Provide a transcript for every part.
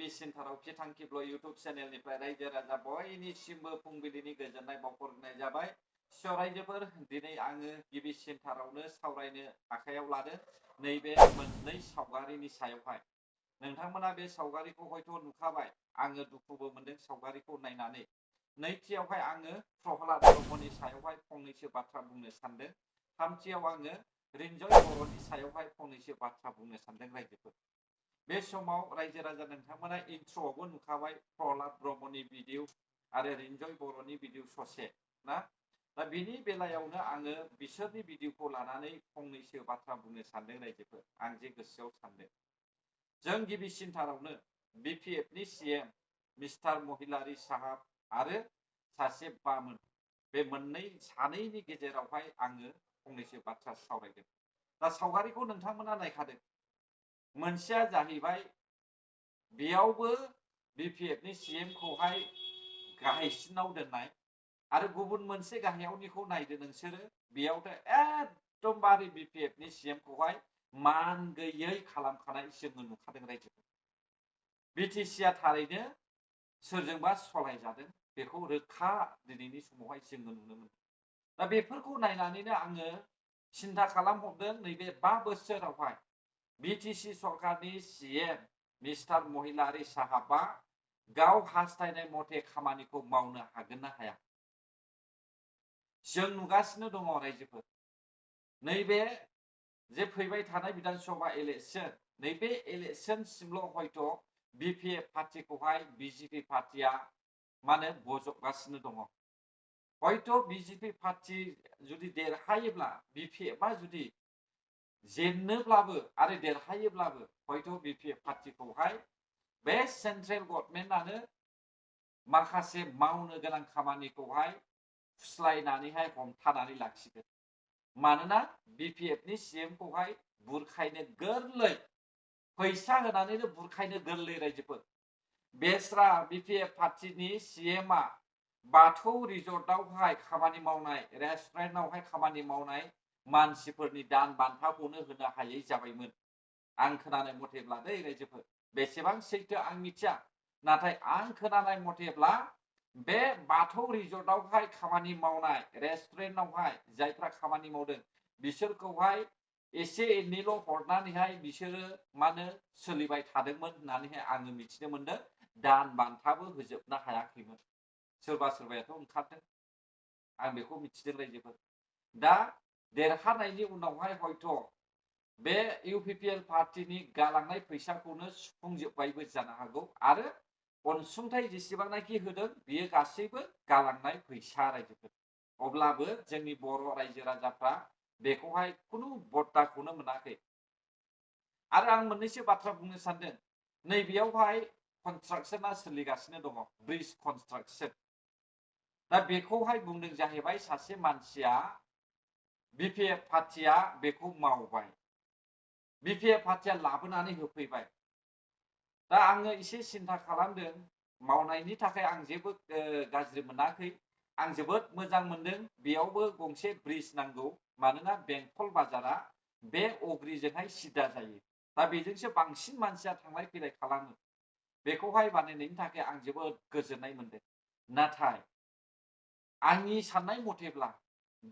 गिबिसिनथाराव फिथांखिब्ल YouTube चेनेलनिफ्राय रायजो राजा बयनिसिमबो फुंबिलिनि गोजोननाय बावहरनाय जाबाय। रायजोफोर दिनै आङो गिबिसिनथारावनो सावरायनो आखायाव लादों नैबे मोननै सावगारिनि सायावहाय। नोंथांमोना बे सावगारिखौ हयथ' नुखाबाय, आङो दुखुबो मोनदों सावगारिखौ नायनानै। नैथियावहाय आङो प्रहलाद ब्रह्मनि सायावहाय फंनैसो बाथ्रा बुंनो सानदों। थामथियाव आङो रिन्जय बर'नि सायावहाय फंनैसो बाथ्रा बुंनो सानदों रायजोफोर। बे समाव रायजो राजा नोंथांमोना इन्ट्र'आवबो नुखाबाय प्रहलाद ब्रह्मनि भिडिअ आरो रिन्जय बर'नि भिडिअ ससे ना। दा बिनि बेलायावनो आङो बिसोरनि भिडिअखौ लानानै फंनैसो बाथ्रा बुंनो सानदों रायजोफोर, आं जे गोसोआव सानदों। जों गिबिसिनथारावनो बिपिएफनि सीएम मिस्टार महिलारी साहाब आरो सासे बामोन, बे सानैनि गेजेरावहाय आङो फंनैसो बाथ्रा सावरायगोन। दा सावगारिखौ नोंथांमोना नायखादों। मोनसेया जाहैबाय बेयावबो बिपिएफनि सीएमखौहाय गाहायसिनाव दोननाय, आरो गुबुन मोनसे गाहायावनिखौ नायदो नोंसोरो, बेयावथ' एकदमबारे बिपिएफनि सीएमखौहाय मान गैयै खालामखानाय जोङो नुखादों रायजोफोर। बिटिसिआ थारैनो सोरजोंबा सलायजादों, बेखौ रोखा दिनैनि समावहाय जोङो नुनो मोनो। दा बेफोरखौ नायनानैनो आङो सिन्था खालामहरदों, नैबे 5 बोसोरावहाय बिटिसि सरकारनि सीएम मिस्टार महिलारी साहाबा गाव हास्थायनाय मथे खामानिखौ मावनो हागोन ना हाया। जों नुगासिनो दङ रायजोफोर, नैबे जे फैबाय थानाय विधानसभा इलेक्शन, नैबे इलेक्शनसिमल' हयथ' बिपिएफ पार्टिखौहाय बिजेपि पार्टिया माने बजबगासिनो दङ। हयथ' बिजेपि पार्टी जुदि देरहायोब्ला, बिपिएफआ जुदि जेननोब्लाबो आरो देरहायोब्लाबो हयथ' बिपिएफ पार्टिखौहाय बे सेन्ट्रेल गभर्नमेन्टआनो माखासे मावनो गोनां खामानिखौहाय फुस्लायनानैहाय हमथानानै लाखिगोन। मानोना बिपिएफनि सीएमखौहाय बुरखायनो गोरलै, फैसा होनानैनो बुरखायनो गोरलै रायजोफोर। बेस्रा बिपिएफ पार्टिनि सीएमआ बाथौ रिजर्टआवहाय खामानि मावनाय, रेस्टुरेन्टआवहाय खामानि मावनाय मानसिफोरनि दान बान्थाखौनो होनो हायै जाबायमोन। आं खोनानाय मथेब्ला दै रायजोफोर, बेसेबां सैथो आं मिथिया, नाथाय आं खोनानाय मथेब्ला बे बाथौ रिजर्टआवहाय खामानि मावनाय, रेस्टुरेन्टआवहाय जायफ्रा खामानि मावदों बिसोरखौहाय एसे एनैल' हरनानैहाय बिसोरो मानो सोलिबाय थादोंमोन होननानैहाय आङो मिथिनो मोनदों। दान बान्थाबो होजोबनो हायाखैमोन, सोरबा सोरबायाथ' ओंखारदों, आं बेखौ मिथिदों रायजोफोर। दा देरहानायनि उनावहाय हयथ' बे इउपिपिएल पार्टिनि गालांनाय फैसाखौनो सुफुंजोबबायबो जानो हागौ, आरो अनसुंथाइ जेसेबांनाखि होदों बियो गासैबो गालांनाय फैसा रायजोफोर। अब्लाबो जोंनि बर' रायजो राजाफ्रा बेखौहाय खुनु बद्दाखौनो मोनाखै। आरो आं मोननैसो बाथ्रा बुंनो सानदों। नैबेयावहाय कनस्ट्राक्शना सोलिगासिनो दङ, ब्रिज कनस्ट्राक्शन। दा बेखौहाय बुंदों जाहैबाय सासे मानसिया, बिपिएफ पार्टिया बेखौ मावबाय, बिपिएफ पार्टिया लाबोनानै होफैबाय। दा आङो एसे सिन्था खालामदों, मावनायनि थाखाय आं जेबो गाज्रि मोनाखै, आं जोबोद मोजां मोनदों। बेयावबो गंसे ब्रिज नांगौ, मानोना बेंटल बाजारा बे अग्रिजोंहाय सिदा जायो। दा बेजोंसो बांसिन मानसिया थांलाय फैलाय खालामो। बेखौहाय बानायनायनि थाखाय आं जोबोद गोजोननाय मोनदों। नाथाय आंनि साननाय मथेब्ला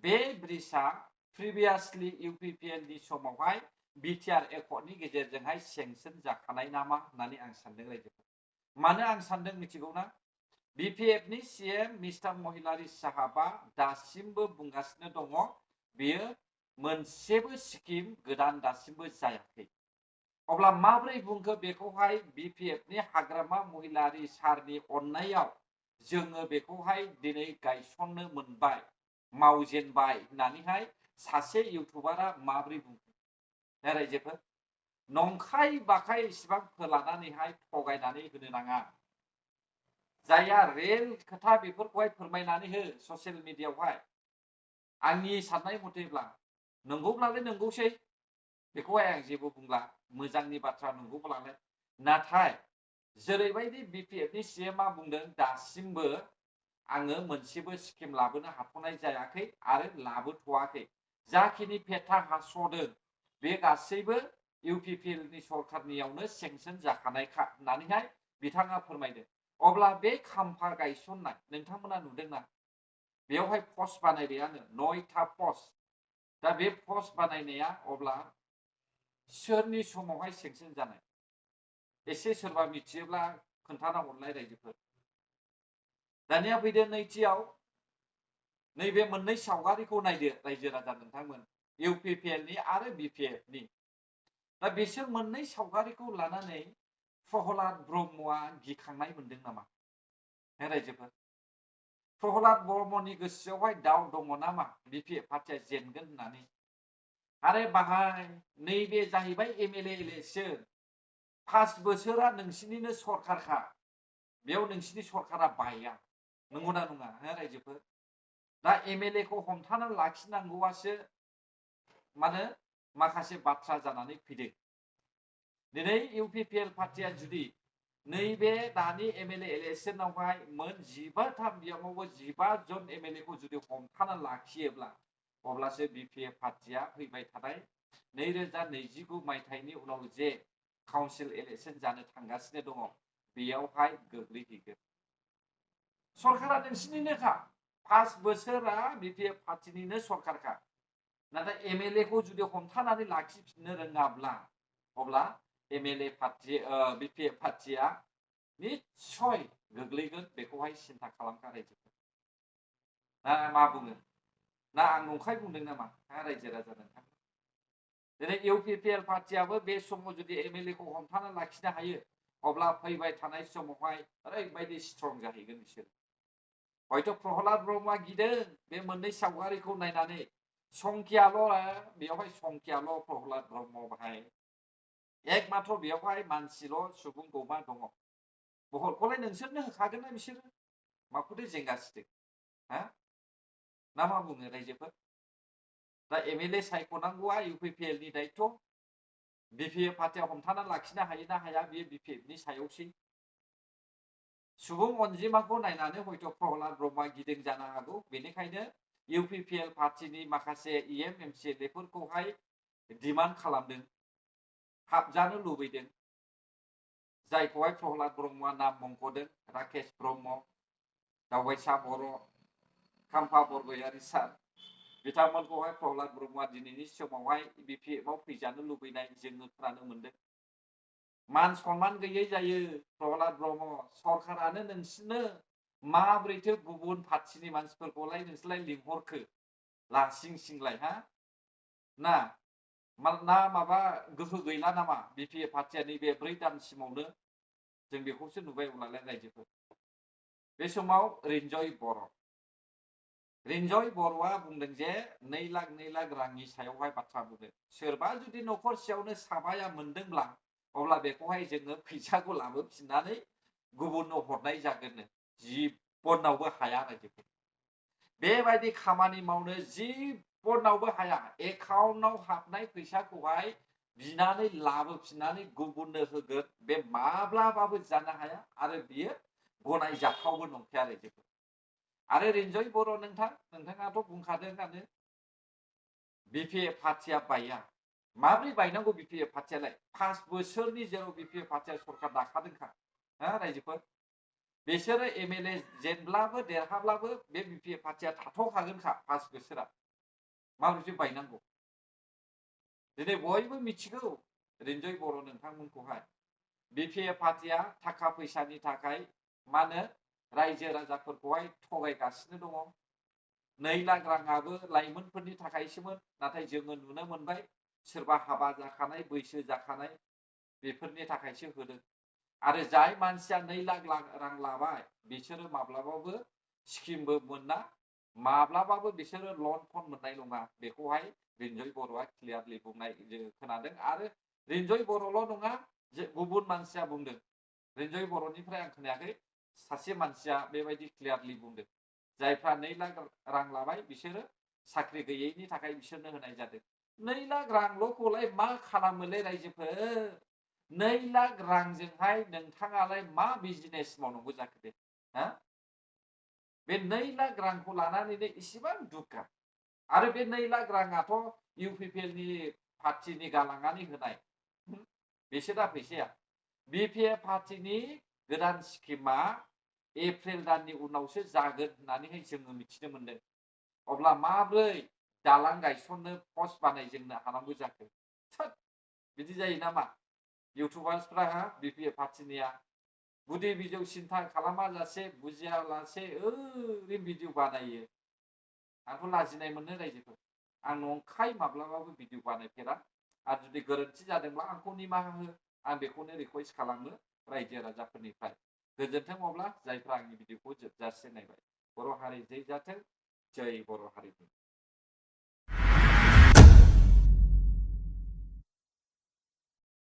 बे ब्रिजआ प्रिभियासलि इउपिपिएलनि समावहाय बिटिआर एकर्डनि गेजेरजोंहाय सेंसन जाखानाय नामा होननानै आं सानदों रायजोफोर। मानो आं सानदों मिथिगौना? बिपिएफनि सीएम मिस्टार महिलारी साहाबा दासिमबो बुंगासिनो दङ बेयो मोनसेबो स्किम गोदान दासिमबो जायाखै। अब्ला माबोरै बुंखो बेखौहाय बिपिएफनि हाग्रामा महिलारी सारनि अननायाव जोङो बेखौहाय दिनै गायसननो मोनबाय, मावजेनबाय होननानैहाय सासे इउटुबारा माबोरै बुंखो रायजोफोर? नंखाय बाखाय इसिबां फोलानानैहाय थगायनानै होनो नाङा। जायहा रेल खोथा बेफोरखौहाय फोरमायनानै हो ससियेल मिडियायावहाय। आंनि साननाय मथेब्ला नंगौब्लालाय नंगौसै, बेखौहाय आं जेबो बुंला, मोजांनि बाथ्रा नंगौब्लालाय। नाथाय जेरैबायदि बिपिएफनि सीएमआ बुंदों दासिमबो आङो मोनसेबो स्किम लाबोनो हाथ'नाय जायाखै आरो लाबोथ'वाखै। जाखिनि पेथा हास'दों बे गासैबो इउपिपिएलनि सरकारनियावनो सेंसन जाखानायखा होननानैहाय बिथाङा फोरमायदों। अब्ला बे खाम्फा गायसननाय नोंथांमोना नुदोंना? बेवहाय पस्ट बानायबायानो 9था पस्ट। दा बे पस्ट बानायनाया अब्ला सोरनि समावहाय सेंसन जानाय? एसे सोरबा मिथियोब्ला खोन्थाना हरनाय रायजोफोर। दानिया फैदो नैथियाव नैबे मोननै सावगारिखौ नायदो रायजो राजा नोंथांमोन, इउपिपिएलनि आरो बिपिएफनि। दा बिसोर मोननै सावगारिखौ लानानै प्रहलाद ब्रह्मआ गिखांनाय मोनदों नामा? रायजोफोर, प्रहलाद ब्रह्मनि गोसोआवहाय दाउ दङ नामा बिपिएफ पार्टिया जेनगोन होननानै? आरो बाहाय नैबे जाहैबाय एमएलए इलेक्सन। 5 बोसोरा नोंसिनिनो सरकारखा, बेयाव नोंसिनि सरकारा बाया, नंगौना नङा रायजोफोर? दा एमएलए खौ हमथाना लाखिनांगौआसो माने माखासे बाथ्रा जानानै फैदों। दिनै इउपिपिएल पार्टिया जुदि नैबे दानि एमएलए इलेक्सनावहाय मोन 15था बियामावबो 15 जन एमएलए खौ जुदि हमथाना लाखियोब्ला अब्लासो बिपिएफ पार्टिया फैबाय थानाय 2029 मायथाइनि उनाव जे काउन्सिल इलेक्सन जानो थांगासिनो दङ बेयावहाय गोग्लैहैगोन। सरकारा नोंसिनिनोखा, 5 बोसोरा बिपिएफ पार्टिनिनो सरकारखा। नाथाय एमएलए खौ जुदि हमथानानै लाखिफिननो रोङाब्ला अब्ला एमएलए पार्टि बिपिएफ पार्टिया निश्चय गोग्लैगोन, बेखौहाय सिन्था खालामखा रायजोफोर। ना मा बुङो? ना आं नंखाय बुंदों नामा रायजो राजा नोंथां? दिनै इउपिपिएल पार्टियाबो बे समाव जुदि एमएलए खौ हमथाना लाखिनो हायो अब्ला फैबाय थानाय समावहाय ओरैबायदि स्ट्रं जाहैगोन बिसोर। हयथ' प्रहलाद ब्रह्मआ गिदों बे मोननै सावगारिखौ नायनानै, संख्याल' बेवहाय संख्याल' प्रहलाद ब्रह्म भाई, एकमात्र बेवहाय मानसिल' सुबुं गौमा दङ। भटखौलाय नोंसोरनो होखागोन ना बिसोरो, माखौथो जेंगासिदों हा? ना मा बुङो रायजोफोर? दा एमएलए सायख'नांगौआ इउपिपिएल नि दायित्व। बिपिएफ पार्टिया हमथाना लाखिनो हायो ना हाया बेयो बिपिएफ नि सायावसै। सुबुं अनजिमाखौ नायनानै हयथ' प्रहलाद ब्रह्मआ गिदों जानो हागौ, बेनिखायनो इउपिपिएल पार्टिनि माखासे इएम एमसिएलएफोरखौहाय डिमान्ड खालामदों, हाबजानो लुबैदों, जायखौहाय प्रहलाद ब्रह्मआ नाम मुंख'दों, राकेश ब्रह्म, दावबायसा बर', खाम्फा बरगयारी सार, बिथांमोनखौहाय प्रहलाद ब्रह्मआ दिनैनि समावहाय बिपिएफआव फैजानो लुबैनाय जोङो खोनानो मोनदों। मान सन्मान गैयै जायो प्रहलाद ब्रह्म, सरकारानो नोंसिनो माब्रैथो गुबुन पार्टिनि मानसिफोरखौलाय नोंसोरलाय लिंहरखो लासिं सिंलाय हा? ना माबा गोहो गैला नामा बिपिएफ पार्टिया नैबे 4 दानसिमावनो? जों बेखौसो नुबाय उनावलाय रायजोफोर। बे समाव रिन्जय बर'आ बुंदों जे 2 लाख रांनि सायावहाय बाथ्रा बुंदों। सोरबा जुदि न'खरसेयावनो साबाया मोनदोंब्ला अब्ला बेखौहाय जोङो फैसाखौ लाबोफिननानै गुबुननो हरनाय जागोननो, जिबनावबो हाया रायजोफोर। बेबायदि खामानि मावनो जिबनावबो हाया। एकाउन्टआव हाबनाय फैसाखौहाय बिनानै लाबोफिननानै गुबुननो होगोन, बे माब्लाबाबो जानो हाया आरो बियो गनायजाथावबो नंखाया रायजोफोर। आरो रिन्जय बर' नोंथाङाथ' बुंखादोंआनो बिपिएफ पार्टिया बाया। माब्रै बायनांगौ बिपिएफ पार्टियालाय? 5 बोसोरनि जेराव बिपिएफ पार्टिया सरकार दाखादोंखा रायजोफोर। बिसोरो एमएलए जेनब्लाबो देरहाब्लाबो बे बिपिएफ पार्टिया थाथ'खागोनखा 5 बोसोरा। माब्रैथो बायनांगौ? दिनै बयबो मिथिगौ रिन्जय बर' नोंथांमोनखौहाय, बिपिएफ पार्टिया थाखा फैसानि थाखाय मा होनो रायजो राजाफोरखौहाय थगायगासिनो दङ। 2 लाख राङाबो लाइमोनफोरनि थाखायसोमोन, नाथाय जोङो नुनो मोनबाय सोरबा हाबा जाखानाय, बैसो जाखानाय बेफोरनि थाखायसो होदों। आरो जाय मानसिया 2 लाख रां लाबाय बिसोरो माब्लाबाबो स्किमबो मोना, माब्लाबाबो बिसोरो लन फन मोननाय नङा। बेखौहाय रिन्जय बर'आ क्लियारलि बुंनाय जों खोनादों। आरो रिन्जय बर'ल' नङा, गुबुन मानसिया बुंदों। रिन्जय बर'निफ्राय आं खोनायाखै, सासे मानसिया बेबायदि क्लियारलि बुंदों, जायफ्रा 2 लाख रां लाबाय बिसोरो साख्रि गैयैनि थाखाय बिसोरनो होनाय जादों। 2 लाख रांल'खौलाय मा खालामोलै रायजोफोर? 2 लाख रांजोंहाय नोंथाङालाय मा बिजनेस मावनांगौ जाखो दे हा? बे 2 लाख रांखौ लानानैनो इसेबां दुगा। आरो बे 2 लाख राङाथ' इउपिपिएल नि पार्टिनि गालांनानै होनाय, बिसोरा फैसाया बिपिएफ पार्टिनि गोदान स्किमा एप्रिल दाननि उनावसो जागोन होननानैहाय जोङो मिथिनो मोनदों। अब्ला माब्रै दालां गायसननो पस्ट बानायजेननो हानांगौ जाखो? थोद बिदि जायो नामा? इउटुबार्सफ्रा बिपिएफ पार्टिनिया गुदि बिजौ सिन्था खालामाजासे बुजियालासे ओरैनो भिडिअ बानायो। आंथ' लाजिनाय मोनो रायजोफोर। आं नंखाय माब्लाबाबो भिडिअ बानायफेरा। आरो जुदि गोरोन्थि जादोंब्ला आंखौ निमाहा हो। आं बेखौनो रिकुवेस्ट खालामो रायजो राजाफोरनिफ्राय। गोजोन्थों अब्ला जायफ्रा आंनि भिडिअखौ जोबजासे नायबाय। बर' हारि जै जाथों, जै बर' हारिनि।